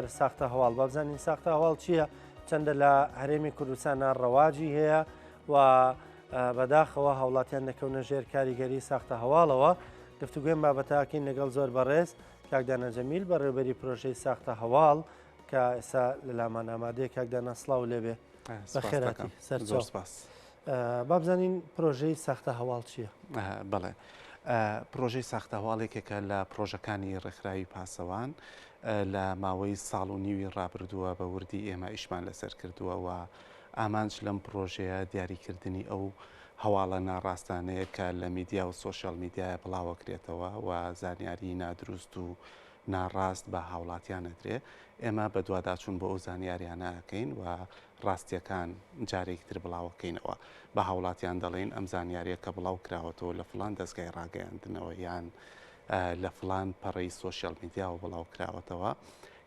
لەسەر ساختە هەواڵ. با بزانین ساختە هەواڵ چییە، چەندە لە هەرێمی کوردستانە ڕەواجی هەیە و بەداخەوە هاوڵاتیان دەکەونە ژێر کاریگەری ساختە هەواڵەوە. گفتوگۆی ئەم بابەتە ئەکەین لەگەڵ زۆر بەڕێز کاک دانا جەمیل بەڕێوبەری پرۆژەی ساختە هەواڵ کە ئێستا لە لامان ئامادەیە. کاک دانا سڵاو لێبێ، بەخێرهاتی سەرچاو. سپاس. با بزانین پرۆژەی ساختە هەواڵ چییە؟ بەڵێ، پرۆژەی ساختە هەواڵ یەکێکە لە پرۆژەکانی ڕێکخراوی پاسەوان. لە ماوەی ساڵ و نیوی ڕابردووە بە وردی ئێمە ئیشمان لەسەر کردووە و ئامانج لەم پرۆژەیە دیاریکردنی ئەو هەواڵە ناڕاستانەیە کە لە میدیا و سۆشیال میدیایە بڵاوەکرێتەوە و زانیاری نادروست و ناڕاست بە هاوڵاتیان ئەدرێ. ئێمە بەدواداچوون بۆ ئەو زانیاریانە ئەکەین و ڕاستیەکان جارێکی تر بڵاوەکەینەوە. بە هاوڵاتیان دەڵێین ئەم زانیاریە کە بڵاو کراوەتەوە لە فڵان دەزگای ڕاگەیاندنەوە یان لە فڵان پەڕەی سۆشیال میدیاوە بڵاو کراوەتەوە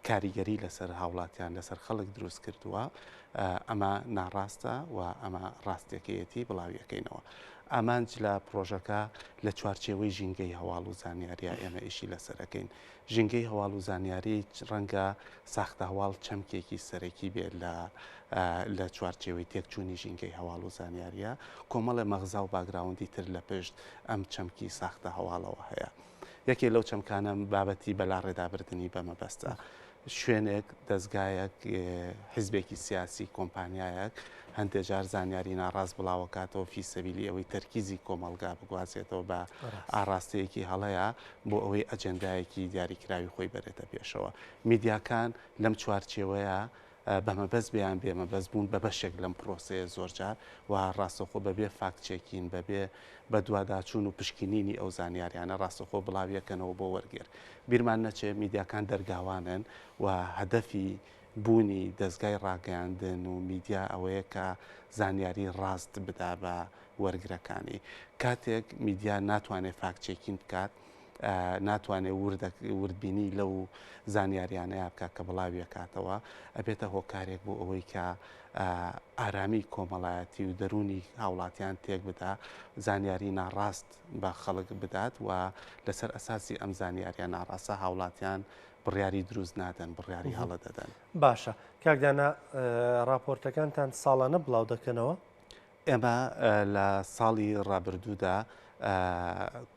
کاریگەری لەسەر هاوڵاتیان لەسەر خەڵک دروست کردووە، ئەمە ناڕاستە و ئەمە ڕاستیەکەیەتی بڵاویەکەینەوە. ئامانج لە پڕۆژەکە لە چوارچێوەی ژینگەی هەواڵ و زانیاریە ئێمە ئیشی لەسەر ئەکەین. ژینگەی هەواڵ و زانیاری ڕەنگە ساختە هەواڵ چەمکێکی سەرەکی بێت لە لە چوارچێوەی تێکچوونی ژینگەی هەواڵ و زانیاریە. کۆمەڵێ مەغزا و باگراوندی تر لە پشت ئەم چەمکی ساختە هەواڵەوە هەیە. یەکێ لەو چەمکانە بابەتی بەلاڕێدابردنی بە مەبەستە. شوێنێک، دەزگایەک، حیزبێکی سیاسی، کۆمپانیایەک هەندێ جار زانیاری ناڕاست بڵاوەکاتەوە فی سەبیلی ئەوەی تەرکیزی کۆمەڵگا بگوازێتەوە بە ئاڕاستەیەکی هەڵەیە بۆ ئەوەی ئەجێندایەکی دیاریکراوی خۆی بەرێتە پێشەوە. میدیاکان لەم چوارچێوەیە بە مەبەست بێ یان بێ مەبەست بوون بە بەشێک لەم پرۆسەیە زۆرجار و ڕاستەوخۆ بەبێ fact checking، بەبێ بەدواداچوون و پشکنینی ئەو زانیاریانە ڕاستەوخۆ بڵاویەکەنەوە بۆ وەرگر. بیرمان نەچێ میدیاکان دەرگاوانن و هەدەفی بوونی دەزگای ڕاگەیاندن و میدیا ئەوەیە کە زانیاری ڕاست بدا بە وەرگرەکانی. کاتێک میدیا ناتوانێ fact checking بکات، ناتوانێت وردبینی لەو زانیاریانەیا بکات کە بڵاویەکاتەوە، ئەبێتە هۆکارێک بۆ ئەوەی کە ئارامی کۆمەڵایەتی و دەروونی هاوڵاتیان تێک بدا، زانیاری ناڕاست بە خەڵک بدات و لەسەر ئەساسی ئەم زانیاریە ناڕاستە هاوڵاتیان بڕیاری دروست نادەن، بڕیاری هەڵە دەدەن. باشە کاک دانا ڕاپۆرتەکانتان ساڵانە بڵاو دەکەنەوە؟ ئێمە لە ساڵی ڕابردوودا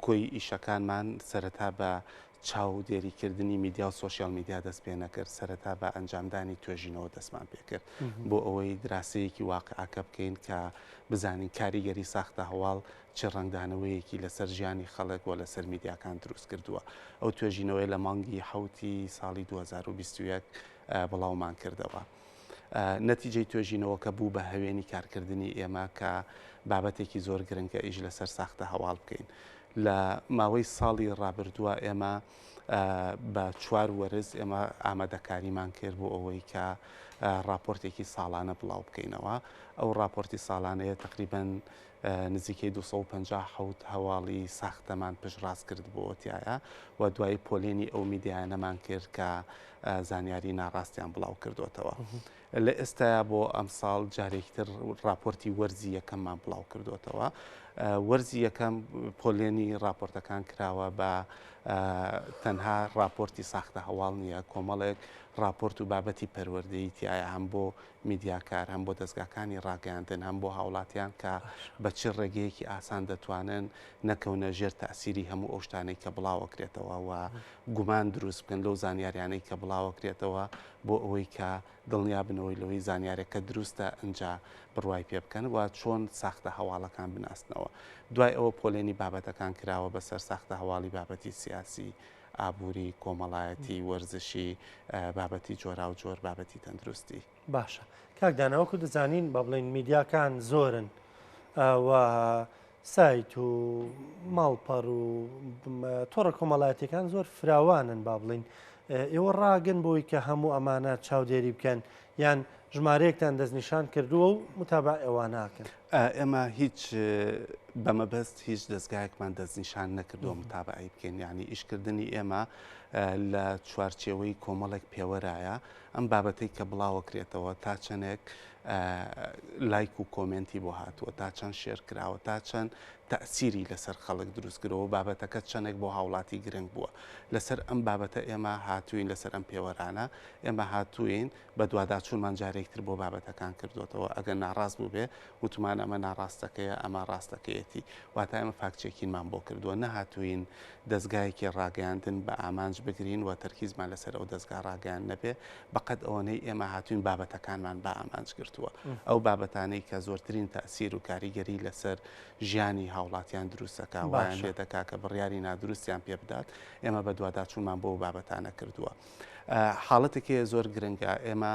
کۆی ئیشەکانمان سەرەتا بە چاودێریکردنی میدیا و سۆشیال میدیا دەست پێ نەکرد، سەرەتا بە ئەنجامدانی توێژینەوە دەستمان پێ کرد بۆ ئەوەی دراسەیەکی واقعەکە بکەین کە بزانین کاریگەری ساختە هەواڵ چ ڕەنگدانەوەیەکی لەسەر ژیانی خەڵک و لەسەر میدیاکان دروست کردووە. ئەو توێژینەوەی لە مانگی حەوتی ساڵی 2021 بڵاومان کردەوە. نەتیجەی توێژینەوەکە بوو بە هەوێنی کارکردنی ئێمە کە بابەتێکی زۆر گرنگە ئیش لەسەر ساختە هەواڵ بکەین. لە ماوەی ساڵی ڕابردووە ئێمە بە چوار وەرز ئێمە ئامادەکاریمان کرد بۆ ئەوەی کە ڕاپۆرتێکی ساڵانە بڵاو بکەینەوە. ئەو ڕاپۆرتی ساڵانەیە تقریبن نزیکەی 257 هەواڵی ساختەمان پشتڕاست کردبووەوە تیایا و دوایی پۆلێنی ئەو میدیایانەمان کرد کە زانیاری ناڕاستیان بڵاو کردوێتەوە. لە ئێستایا بۆ ئەمساڵ جارێکی تر ڕاپۆرتی وەرزی یەکەممان بڵاو کردوێتەوە. وەرزی یەکەم پۆلێنی ڕاپۆرتەکان کراوە بە تەنها ڕاپۆرتی ساختە هەواڵ نییە، کۆمەڵێک ڕاپۆرت و بابەتی پەروەردەیی تایە هەم بۆ میدیاکار، هەم بۆ دەزگاکانی ڕاگەیاندن، هەم بۆ هاوڵاتیان کە بە چ ڕێگەیەکی ئاسان دەتوانن نەکەونە ژێر تەئسیری هەموو ئەو شتانەی کە بڵاوەکرێتەوە و گومان دروست بکەن لەو زانیاریانەی کە بڵاوەکرێتەوە بۆ ئەوەی کە دڵنیا بنەوەی لەوەی زانیارەکە دروستە ئنجا بڕوای پێ بکەن و چۆن ساختە هەواڵەکان بناسنەوە. دوای ئەوە پۆلێنی بابەتەکان کراوە بەسەر ساختە هەواڵی بابەتی سیاسی، ئابووری، کۆمەڵایەتی، وەرزشی، بابەتی جۆراوجۆر، بابەتی تەندروستی. باشە کاک دانا وەکو دەزانین با بڵێین میدیاکان زۆرن و سایت و ماڵپەڕ و تۆڕە کۆمەڵایەتیەکان زۆر فراوانن با بڵین ئێوە ڕاگەن بۆی کە هەموو ئەمانە چاودێری بکەن یان ژمارەیەکتان دەستنیشان کردووە و متابعەی ئەوانە ئەکەن؟ ئێمە هیچ بە مەبەست هیچ دەزگایەکمان دەستنیشان نەکردووە متابعەی بکەین، یانی ئیشکردنی ئێمە لە چوارچێوەی کۆمەڵێک پێوەرایە، ئەم بابەتەی کە بڵاوەکرێتەوە تا چەندێک لایک و کۆمێنتی بۆ هاتووە، تا چەند share کراوە، تا چەند تەئسیری لەسەر خەڵک دروست کردووە و بابەتەکە چەندێک بۆ هاوڵاتی گرنگ بووە. لەسەر ئەم بابەتە ئێمە هاتووین، لەسەر ئەم پێوەرانە ئێمە هاتووین بەدواداچوونمان جارێکتر بۆ بابەتەکان کردووەتەوە، ئەگەر ناڕاست بووبێ وتمان ئەمە ناڕاستەکەیە، ئەمە ڕاستەکەیەتی. واتە ئێمە fact checking مان بۆ کردووە، نەهاتووین دەزگایەکی ڕاگەیاندن بە ئامانج بگرین و تەرکیزمان لەسەر ئەو دەزگا ڕاگەیاندنە بێ، بەقەد ئەوەنەی ئێمە هاتووین بابەتەکانمان بە ئامانج گرتووە. ئەو بابەتانەی کە زۆرترین تەئسیر و کاریگەری لەسەر ژیانی هاوڵاتیان دروست دەکا، وایان لێ دەکا کە بڕیاری نادروستیان پێ بدات، ئێمە بەدواداچوونمان بۆ ئەو بابەتانە کردووە. حاڵەتێک هەیە زۆر گرنگە، ئێمە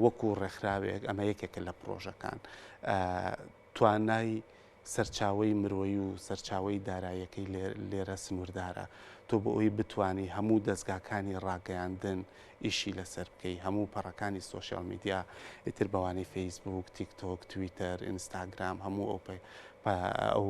وەکو ڕێکخراوێک، ئەمە یەکێکە لە پڕۆژەکان، توانای سەرچاوەی مرۆیی و سەرچاوەی داراییەکەی لێرە سنووردارە. تۆ بۆ ئەوەی بتوانی هەموو دەزگاکانی ڕاگەیاندن ئیشی لەسەر بکەی، هەموو پەڕەکانی social media، ئیتر بەوانەی فەیسبووک، تیکتۆک، تویتەر، ئینستاگرام، هەموو ئەو ئەو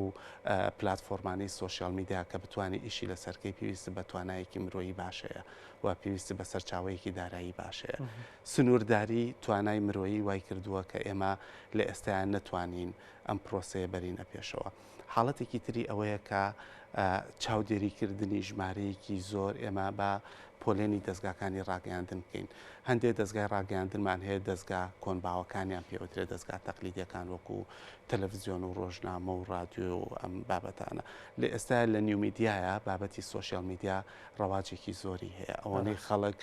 پلاتفۆرمانەی social media کە بتوانی ئیشی لەسەر کەی پێویست بە توانایەکی مرۆیی باش هەیە و پێویست بە سەرچاوەیەکی دارایی باش هەیە. سنوورداری توانای مرۆیی وای کردووە کە ئێمە لە ئێستایا نەتوانین ئەم پرۆسەیە بەرینە پێشەوە. حاڵەتێکی تری ئەوەیە کە چاودێریکردنی ژمارەیەکی زۆر ئێمە بە پۆلێنی دەزگاکانی ڕاگەیاندن بکەین. هەندێک دەزگای ڕاگەیاندنمان هەیە دەزگا کۆنباوەکانیان پێوترێت دەزگا تەقلیدیەکان وەکو تەلەفزیۆن و ڕۆژنامە و ڕادیۆ و ئەم بابەتانە. لە ئێستا لە new media یە بابەتی social media ڕەواجێکی زۆری هەیە. ئەوەنەی خەڵک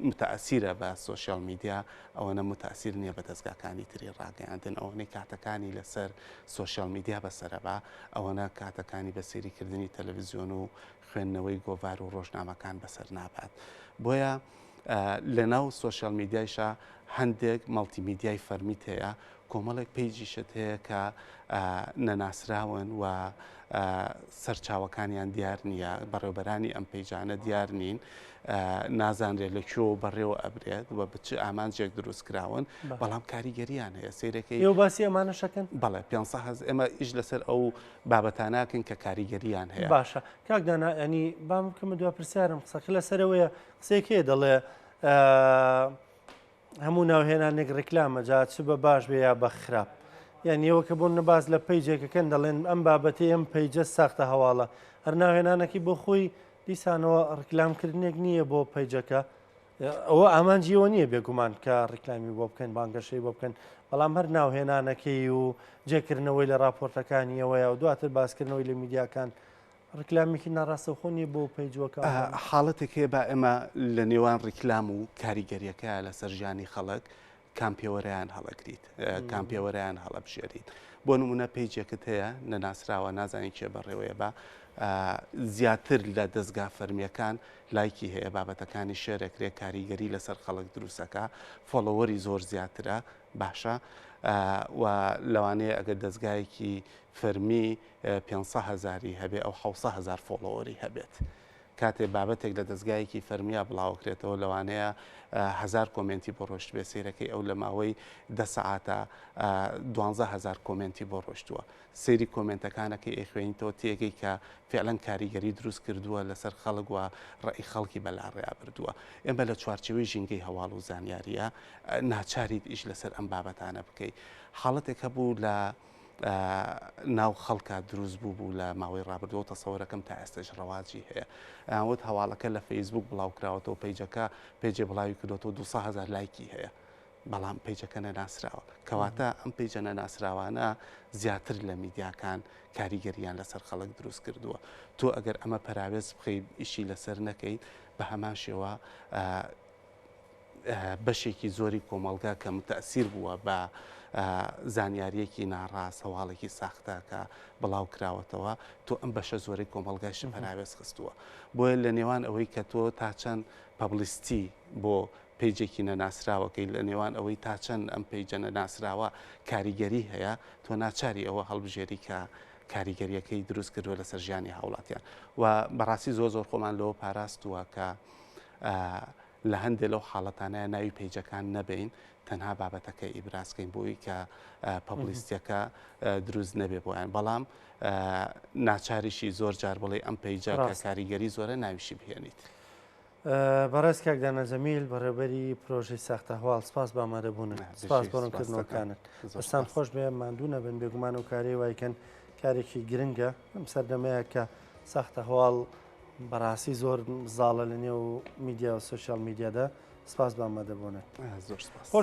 متەئسیرە بە social media ئەوەنە متەئسیر نییە بە دەزگاکانی تری ڕاگەیاندن، ئەوەنەی کاتەکانی لەسەر social media بەسەرەبا ئەوەنە کاتەکانی بە سەیریکردنی تەلەڤزیۆن و خوێندنەوەی گۆڤار و ڕۆژنامەکان بەسەر نابات. بۆیە لەناو social media یشا هەندێک مەڵتی میدیای فەرمیت هەیە، کۆمەڵێک page یشت هەیە کە نەناسراون و سەرچاوەکانیان دیار نییە، بەڕێوبەرانی ئەم page انە دیار نین، نازانرێت لە کوێوە بەڕێوە ئەبرێت و بە چ ئامانجێک دروست کراون، بەڵام کاریگەریان هەیە. سەیرەکەی ئێوە باسی ئەمانەش ئەکەن؟ بەڵێ، 500 هەز ئێمە ئیش لەسەر ئەو بابەتانە ئەکەین کە کاریگەریان هەیە. باشە کاک دانا، یانی با من بکەمە دوا پرسیارم، قسەکە لەسەرەوەیە، قسەیەک هەیە دەڵێ هەموو ناوهێنانێک ڕیکلامە جا چ بە باش بێ یا بە خراپ. یان ئێوە کە بۆ نە باس لە page ێکەکەن دەڵێن ئەم بابەتەی ئەم page ە ساختە هەواڵە، هەر ناوهێنانەکەی بۆ خۆی دیسانەوە ڕیکلامکردنێک نییە بۆ page ەکە. ئەوە ئامانجی ئەوە نییە بێگومان کە ڕیکلامی بۆ بکەن، بانگەشەی بۆ بکەن، بەڵام هەر ناوهێنانەکەی و جێکردنەوەی لە ڕاپۆرتەکانیەوەیە و دواتر باسکردنەوەی لە میدیاکان ڕیکلامێکی ناڕاستەوخۆ نییە بۆ page ەکە؟ حاڵەتێک هەیە با ئێمە لە نێوان ڕیکلام و کاریگەریەکەیە لەسەر ژیانی خەڵک کام پێوەرەیان هەڵەگریت، کام پێوەرەیان هەڵەبژێریت. بۆ نمونە page ێکت هەیە نەناسراوە، نازانی کێ بەڕێوەیە بە زیاتر لە دەزگا فەرمیەکان لایکی هەیە، بابەتەکانی share ئەکرێ، کاریگەری لەسەر خەڵک دروستەکە، follower ی زۆر زیاترە، باشە و لەوانەیە ئەگەر دەزگایەکی فەرمی 500 هەزاری هەبێ ئەو 700 هەزار follower ی هەبێت. کاتێ بابەتێک لە دەزگایەکی فەرمیا بڵاوکرێتەوە لەوانەیە هەزار comment ی بۆ ڕۆشتبێ، سەیرەکەی ئەو لە ماوەی 10 سەعاتە 12 هەزار comment ی بۆ ڕۆشتووە. سەیری comment ەکانەکەی ئەیخوێنیتەوە تێگەی کە فعلەن کاریگەری دروست کردووە لەسەر خەڵک و ڕەئی خەڵکی بەلاڕێیا بردووە. ئێمە لە چوارچێوەی ژینگەی هەواڵ و زانیارییە ناچاریت ئیش لەسەر ئەم بابەتانە بکەی. حاڵەتێک هەبوو لە ناو خەڵکا دروست بوو بوو لە ماوەی ڕابردووە تەسەوەرەکەم تا ئێستاش ڕەواجی هەیە. ئەیان وت هەواڵەکە لە فەیسبوک بڵاو کراوەتەوە page ەکە page ێ بڵاوی کردوەتەوە 200 هەزار لایکی هەیە. بەڵام page ەکە نەناسراوە. کەواتە ئەم page ە نەناسراوانە زیاتر لە میدیاکان کاریگەریان لەسەر خەڵک دروست کردووە. تۆ ئەگەر ئەمە پەراوێز بخەیت ئیشی لەسەر نەکەیت بە هەمان شێوە بەشێکی زۆری کۆمەڵگا کە متەئسیر بووە بە زانیاریەکی ناڕاست هەواڵێکی ساختە کە بڵاو کراوەتەوە تۆ ئەم بەشە زۆرەی کۆمەڵگایشت پەراوێز خستووە. بۆیە لە نێوان ئەوەی کە تۆ تا چەند publicity بۆ page ێکی نەناسراوەکەی لە نێوان ئەوەی تا چەند ئەم page ە نەناسراوە کاریگەری هەیە تۆ ناچاری ئەوە هەڵبژێری کە کاریگەریەکەی دروست کردووە لەسەر ژیانی هاوڵاتیان و بەڕاستی زۆر زۆر خۆمان لەوە پاراستووە کە. لە هەندێ لەو حاڵەتانەیە ناوی پەیجەکان نەبەین تەنها بابەتەکە ئیبراز کەین بۆی کە publicity ەکە دروست نەبێ بۆیان بەڵام ناچاریشی زۆر جار بڵێ ئەم پەیجە کە کاریگەری زۆرە ناویشی بهێنیت. بەڕێز کاک دانا جەمیل بەڕێوبەری پرۆژەی ساختە هەواڵ سپاس بە ئامادەبوونت سپاس بۆ ڕوونکردنەوەکانت دەستان خۆش بێ ماندوو نەبن بێگومان و کارەی وایکەن کارێکی گرنگە ئەم سەردەمەیە کە ساختە هەواڵ بەڕاستی زۆر زاڵە لە نێو میدیا و سۆشیال میدیادا سپاس بە ئامادەبوونت زۆر سپاس. خۆش.